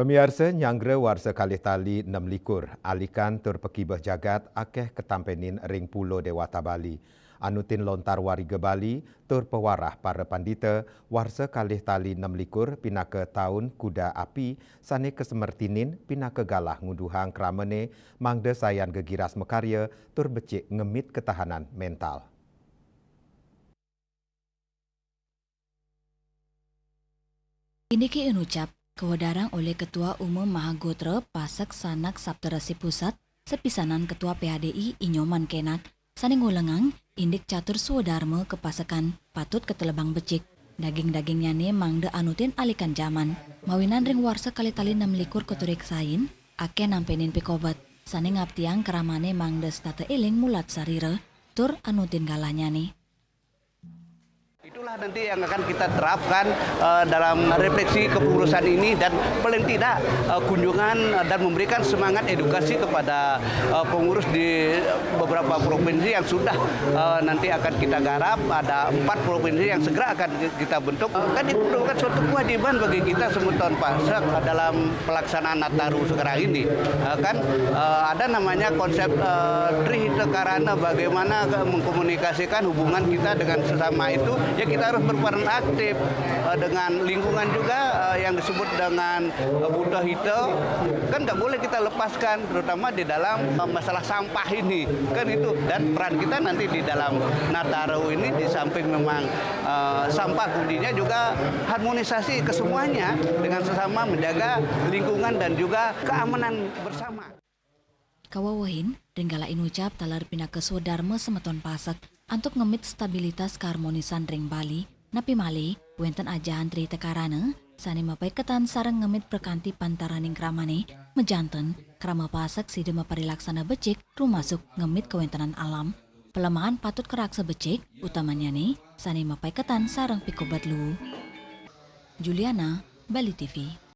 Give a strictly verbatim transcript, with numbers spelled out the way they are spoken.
Pamiarsa, nyanggra warsa kalih tali nem likur, alikan tur pakibeh jagat akeh katampenin ring Pulo Dewata Bali. Anutin lontar wariga Bali tur pawarah para pandita, warsa kalih tali nem likur pinaka taun Kuda Api sane kasemertinin pinaka galah nguduhang kramane mangda sayan gegiras makarya tur becik ngemit ketahanan mental. Indike inucap, kawedarang olih Ketua Uma Mahagotra Pasek Sanak Saptarasi Pusat, sepisanan Ketua P H D I I Nyoman Kenak, sane ngulengang indik catur swadarma kapasekan patut katelebang becik. Daging-dagingnyane mangda anutin alikan jaman. Mawinan ring warsa kalih tali nem likur katureksain, akeh nampenin pikobet, sane ngaptiang kramane mangda setata eling mulat sarira, tur anutin galahnyane. Itulah nanti yang akan kita terapkan eh, dalam refleksi kepengurusan ini dan paling tidak eh, kunjungan eh, dan memberikan semangat edukasi kepada eh, pengurus di beberapa provinsi yang sudah eh, nanti akan kita garap. Ada empat provinsi yang segera akan kita bentuk. Eh, kan itu merupakan suatu kewajiban bagi kita semeton Pasek dalam pelaksanaan Nataru sekarang ini. Eh, kan eh, ada namanya konsep eh, Tri Hita Karana, bagaimana ke- mengkomunikasikan hubungan kita dengan sesama itu, ya kita harus berperan aktif eh, dengan lingkungan juga eh, yang disebut dengan eh, Buddha Hita, kan nggak boleh kita lepaskan, terutama di dalam eh, masalah sampah ini, kan itu. Dan peran kita nanti di dalam Nataru ini, di samping memang eh, sampah kuncinya, juga harmonisasi kesemuanya dengan sesama, menjaga lingkungan dan juga keamanan bersama. Kawewehin, ring galah inucap taler pinaka swadarma semeton Pasek antuk ngemit stabilitas keharmonisan ring Bali, napi malih wenten ajahan Tri Hita Karana sane mapaiketan sareng ngemit prakanti pantaraning kramane, majanten krama Pasek sida maparilaksana becik, rumasuk ngemit kawentenan alam. Palemahan patut karaksa becik, utamannyane sane mapaiketan sareng pikobet luu. Juliana, Bali T V.